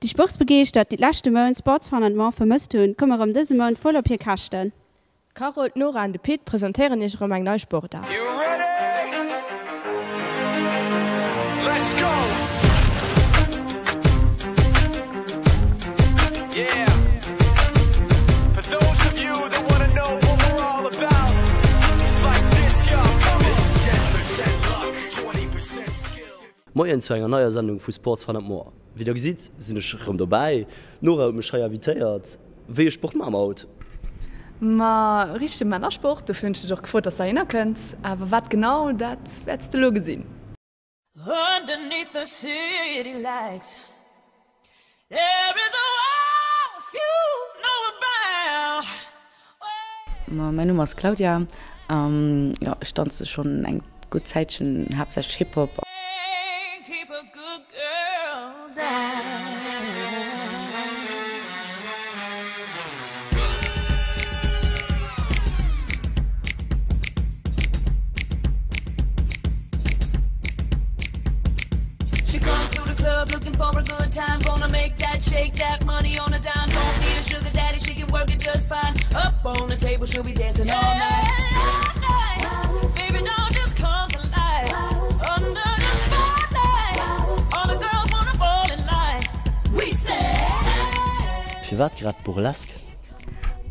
Déi Sportsbegeeschtert, déi d'leschte Mount Sports Fun and More vermësst hunn, komme rëm dëse Mount voll op hir Käschten. D'Carole, d'Nora an de Pit presentéieren iech erëm eng nei Sportaart. Moien zu enger neier Sendung vu Sports Fun and More. Wéi der gesitt sinn ech rëm dobäi. D'Nora huet mech hei invitéiert. Wéi e Sport maache mer haut? Ma richtege Männersport, dofir hunn ech dech och gefrot, dass de heihinner kënns. Awer wat genau, dat wäerts de elo gesinn. Underneath the city lights there is a world few know about. Ma mäin Numm ass Claudia an jo ech danze schonn eng gutt Zäitchen haaptsächlech Hip Hop. Firwat grad Burlesque?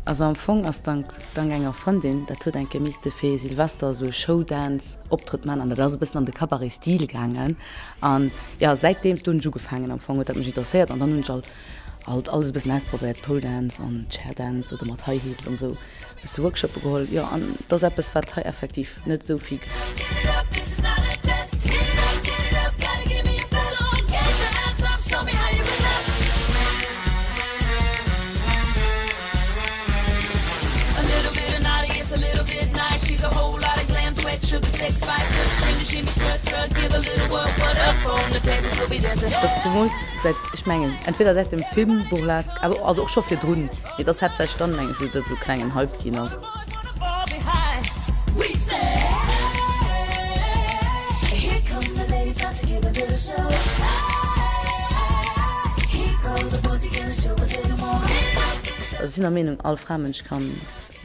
Also am Fong ass dank dank enger Frëndin, dat huet eng Kéier misste fir Silvester esou e Showdance Optrëtt man an dat ass e bëssen an de Cabaret Stil gaangen an jo säitdeems do hunn ech ugefaangen am Fong huet dat mech interesséiert an dann hunn ech alt alt alles e bëssen ausprobéiert, Pole Dance an Chair Dance oder mat High Heels an esou e bësse Workshoppe geholl jo an et ass eppes wat hei effektiv net esou vill Et ass zemools säit, ech mengen, entweder säit dem Film Burlesque, awer also och scho virdrun, mee et ass haaptsächlech dann, mengen ech, wou dat esou e klengen Hype ginn ass. Also ech sinn der Meenung, all Framënsch kann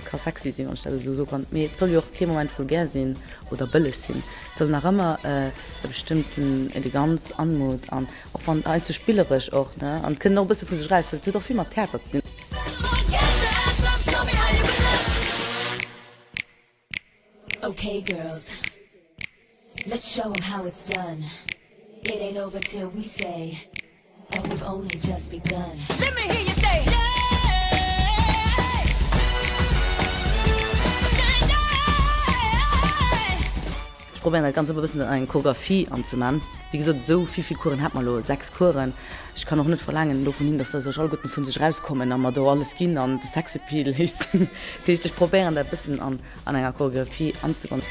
ka sexy sinn, wann ech dat esou soe kann. Mee et soll jo och kee Moment vulgär sinn oder bëlleg sinn. Et soll nach ëmmer e bestëmmten Eleganz, Anmut an och wann heiansdo spilleresch och, ne, an et kënnt och e bësse vu sech eraus, well et huet och vill mat Theater ze dinn. Okay girls let's show 'em how it's done It ain't over till we say and we've only just begun Let me hear you say yeah Ech probéieren dat Ganzt ëmmer e bëssen an eng Choreographie anzeman. Wéi gesot, esou vill vill Coursen hat mer elo, 6 Coursen. Ech kann och net verlaangen elo vun hinnen, dass se sech alleguerten vu sech erauskommen a mer do alles ginn an de Sexappeal héich sinn. Dat heescht, ech probéieren dat e bëssen an an enger Choreographie anzebannen.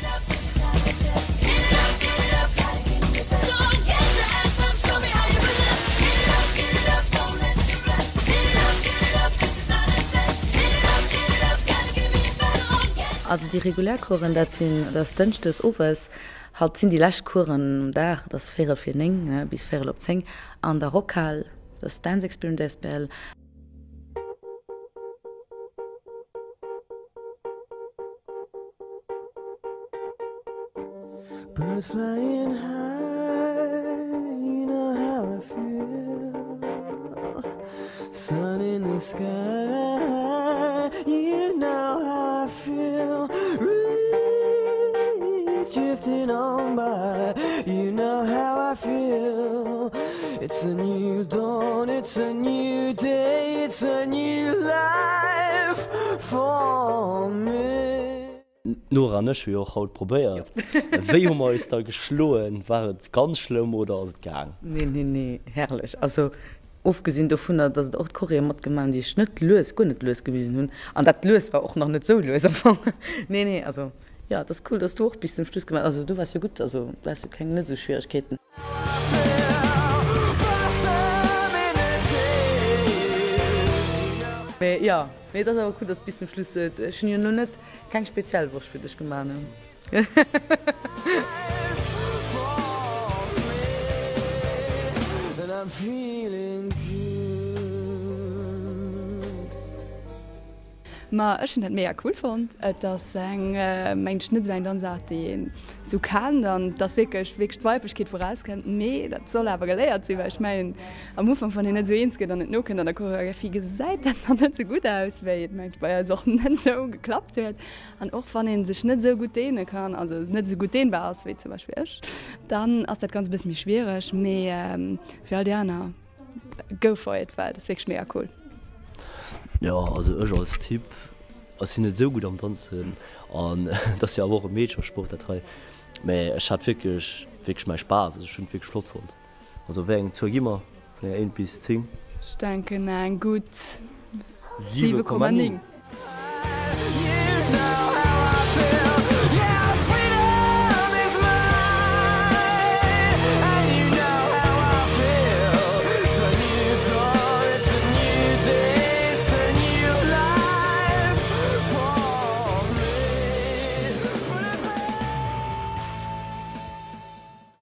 Also déi regulär Coursen, dat sinn, dat ass dënschdes owes, halt sinn déi lescht Coursen um Dag, dat ass véierel vir 9 bis véierel op 10 an der Rockhal, dat ass Dance Experience asbl. Birds flying high, you know how I feel Sun in the sky, you know how I feel Breeze drifting on by, you know how I feel It's a new dawn, it's a new day, it's a new life for me. D'Nora an ech hu jo och haut probéiert. Wéi hu mer eis da geschloen? War et ganz schlëmm oder ass et gaang? Nee, nee, nee, herrlech. Also ofgesinn dovunner, dass et och d'Choreo matgemaach hunn, déi ech net lues, guer net lues gewisen hunn. An dat lues war och nach net sou lues am Fong. Nee, nee, also jo, et ass cool, dass du och bis zum Schluss gemaach, also du waars jo gutt, also du haas jo keng, net sou Schwieregkeeten. Mee jo, mee et ass awer cool, dass bis zum Schluss, ech hunn jo elo net keng speziell Woch fir dech gemaach, ne? Ma ech hunn dat mega cool fonnt. Et ass eng, mengen ech, net esou eng Danzaart, déi een esou kennt an et ass wierklech, wierklech d'Weiblechkeet wou erauskënnt. Mee dat soll awer geléiert sinn, well ech mengen am Ufank, wann een net esou eens gëtt an net nokënnt an der Choreographie, gesäit dat nach net esou gutt aus, wéi et mengen ech bei eis och net esou geklappt huet. An och wann ee sech net esou gutt deene kann, also net esou gutt dehnbar ass wéi zum Beispill ech, dann ass dat Ganzt e bësse méi schwiereg. Mee fir all déi aner. Go for it, well dat ass wierklech mega cool. Jo, also ech als Typ, ech sinn net esou gutt am Danzen an et ass jo awer och e Meederchersport dat hei, mä ech hat wierklech, wierklech mäi Spaass, also ech hunn et wierklech flott fonnt. Also wéi eng Zuel gi mer vun enger 1 bis 10? Ech denken eng gutt 7,9.